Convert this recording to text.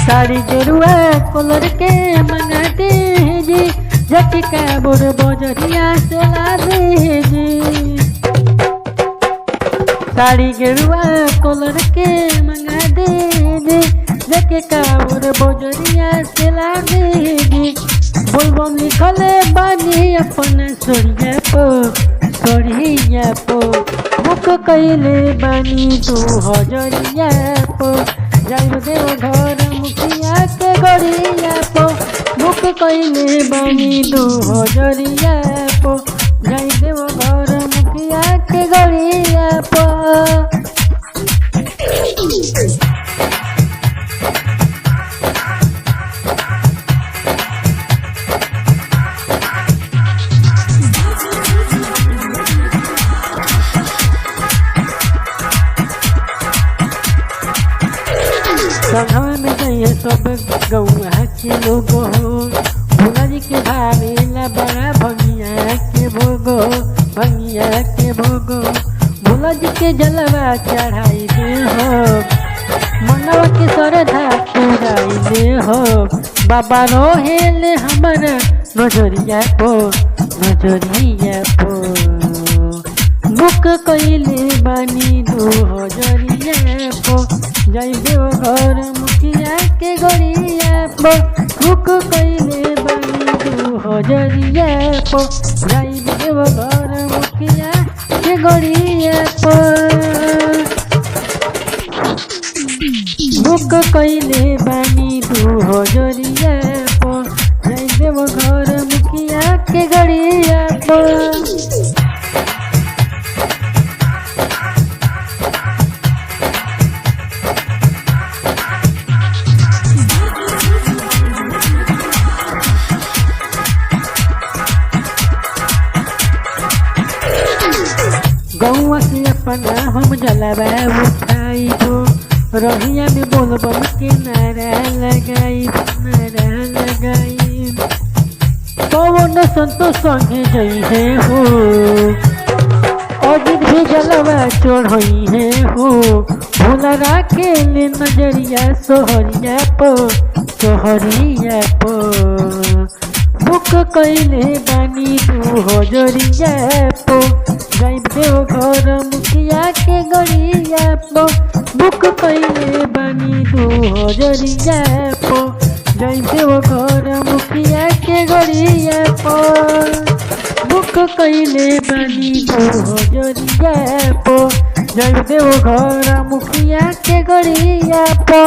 साड़ी गेरुआ कलर के मंगा दे जी, झटका बोर बजरिया से ला दे जी। साड़ी गेरुआ कलर के मंगा दे जी, झटका बोर बजरिया से ला दे जी। बोलबम लिखले बानी अपन सोरिया पो, सोरिया पो, बुक कैले बानी 2000 पो। जाइब देव घर मुखिया के गड़िया पो, बुक कैले बानी 2000 पो। जाइब देव घर मुखिया के गड़िया पो। संघवा में जाइए सब गौआ के लोग हो, भोला जी के भावेला बड़ा भंगिया के भोगो, भंगिया के भोगो। भोला जी के जलवा चढ़ाई दे हो, मनवा के श्रद्धा पुराई दे हो। बाबा रोहेले हमारा नजरिया पो, नजरिया पो, बुक कैले बानी 2000 पो। जाई देव घर मुखिया के गड़िया पो, बुक कैले बानी 2000 पो। जाई देव घर मुखिया के गड़िया पो, बुक कैले बानी 2000 पो। जाई देव घर मुखिया के गड़िया पो। गौआ से अपना हम जलवा उठाइबो, रहिया में बोलबम के नारा लगाई, नारा लगाई। पवन संतोष संगे जइहे हो, अजित भी जलवा चढ़ई हो। भोला राखे ले नजरिया सोहरिया पो, सोहरिया पो, बुक कैले बानी 2000 पो। जाइब देव घर मुखिया के गड़िया पो, बुक कैले बानी 2000 पो। जाइब देव घर मुखिया के गड़िया पो, बुक कैले बानी 2000 पो। जाइब देव घर मुखिया के गड़िया पो।